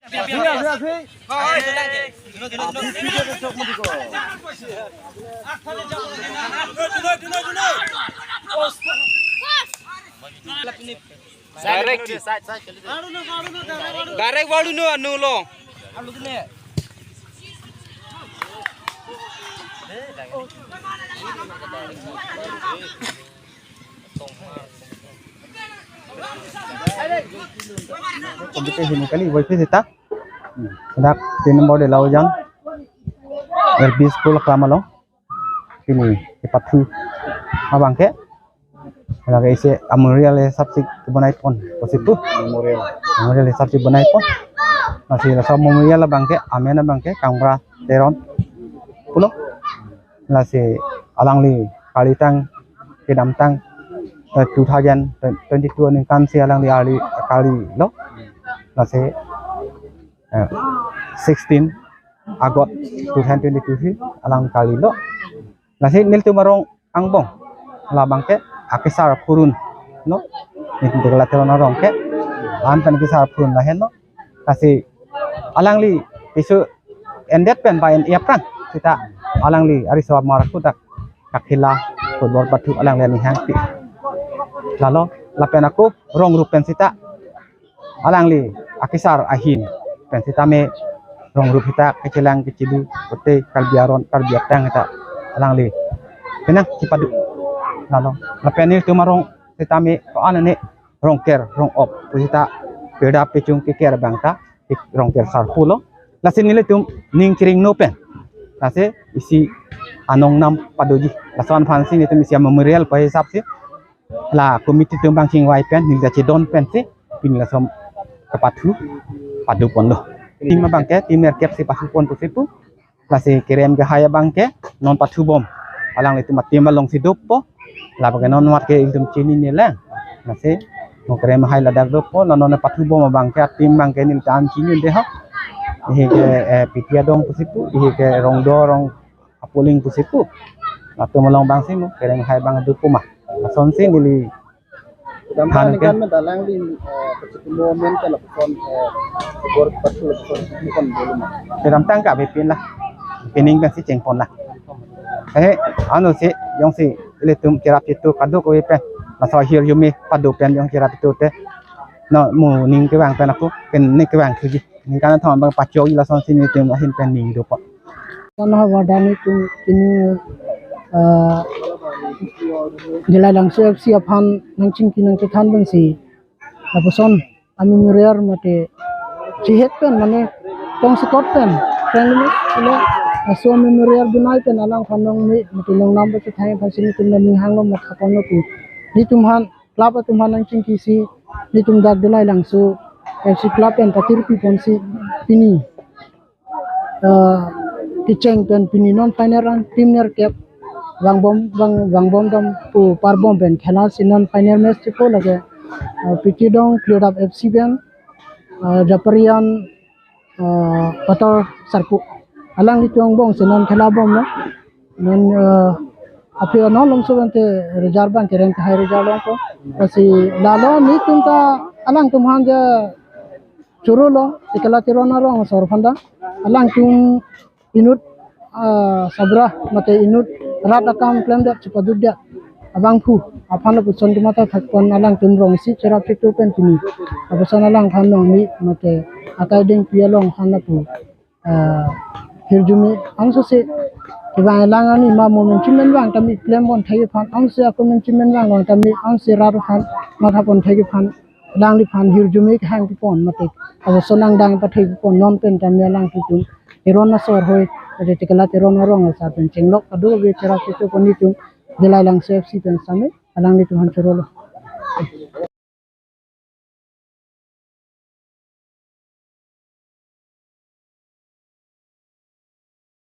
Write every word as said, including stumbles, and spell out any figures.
Direct. Direct baru nu anu lo. Komite hini kali wifi sita. Dak tin nombor de Laujan L P school aklam along. Pini kepathu abang ke. Lake isi a-memorial hisap si kebonai pon. Positif. Memorial. Memorial hisap si bonai pon. Lasi laso memorial abang ke, amen abang ke, Kangbura Teron pulo. Lasi alangli kalitang, kedamtang, eh, two thousand twenty-two aningkan si alangli arli kali lo. Lasi, eh, sixteen August two thousand twenty-two si alang kali lo. Lasi nelitum arong angbong labang ke akesar phurun lo. Nelitum Tekla Teron arong ke an pen kesar phurun lahenlo. Lasi alangli piso endet pen ba en-e aphrang sita alangli ariso amar kudak kakhela football pathu alangli aning hangpi. Lalo lapen ako rong rup pen sita alangli akesar ahin pen sitame rong rup sita kechelang kechelu kote Karbi aron Karbi atang sita alangli penang kepadu. Lalo lapen nelitum arong sitame ko-an ne Rongker Rongop pu sita peda pechung keker abang ta Rongker Sarpo lo. Lasi nelitum ning chering no pen, lasi isi anong nam padoji. Lason aphan si nelitum isi memorial pu hisap si la committee atum abang chingvai pen neli ta chedon pen si pini lason kepathu padu ponlo. Team abang ke team nerkep si pathu pon pusi pu. Lasi kerem kehai abang ke non pathu bom. Alanglitum a-team along si dopo. Labang ke non mat ke ilitum chinine lang. Lasi non kerem hai ladak dopo, non non pathu bom abang ke a-team abang ke nelitum chinine dei ho. Ihe ke, eh, P T adong pusi pu, ihe ke rong do rong apoling pusi pu. Latum along abang si mo kerem hai abang dopo ma. Lason si neli Kedamtang than ke. Aningkan men alangli, eh, kachikimo amen ke lapuson, eh, football pathu lapuson, bukan dulu mah. Kedamtang ke avepin la. Pining pen si chengpon la. Eh, ano si, jongsi ilitum cherap chitu kadokave pen. Laso hirjume padu pen jong cherap chitu te. No, mo ning kevang pen ako, pen ne kevang thuji. Ningkan athom abang pachoi lason si nelitum ahin pen ning dopo. Sana ha wadani tum kini, eh, Dillai Langso F C aphan nangchingki nangchethan pensi lapuson a-memorial mate chihet pen mane tong sekot pen friendly lo laso memorial bonai pen alangphan nong me mate nong nam ba chethang aphan si nelitum ning hanglo matha ponlo pu. Nelitum aphan club atum aphan nangchingki si nelitum dak Dillai Langso F C club pen patirpi ponsi pini, eh, kecheng pen pini non final an team nerkep vangbom vang vangbom dam pu parbom pen khela si non final match chepo lake, eh, P T Dong Clear Up F C pen, eh, Japarian, eh, Pator Sarpo. Alanglitum angbong si non khela bomlo. Non, eh, aphi non longso pen te reserve abang kereng kehai reserve longpo. Lasi lalo nelitum ta alangtum aphan je choro lo, Tekla Teron arong asor aphan ta. Alangtum inut, ah, sabra mate inut rat akam klemdet chepadukdet abangphu aphan lapuson kematha thakpon alangtum rong isi cherap chitu pen pini. Lapuson alangphan nong me mate akai dengpi along aphan lapu, ah, hirjume anso si kevang lang ani ma moment chimen vang tame klem pon thai aphan anso si ako men chimen vang long tame anso si rat aphan matha pon thai aphan alangliphan hirjume kehang pon mate lapuson angdeng pathai pon non pen tame alangtum Teron asor hoi, ade Tekla Teron arong asar pen chenglok kadokave cherap chitu pon nelitum Dillai Langso F C pen same alanglitum aphan choro lo.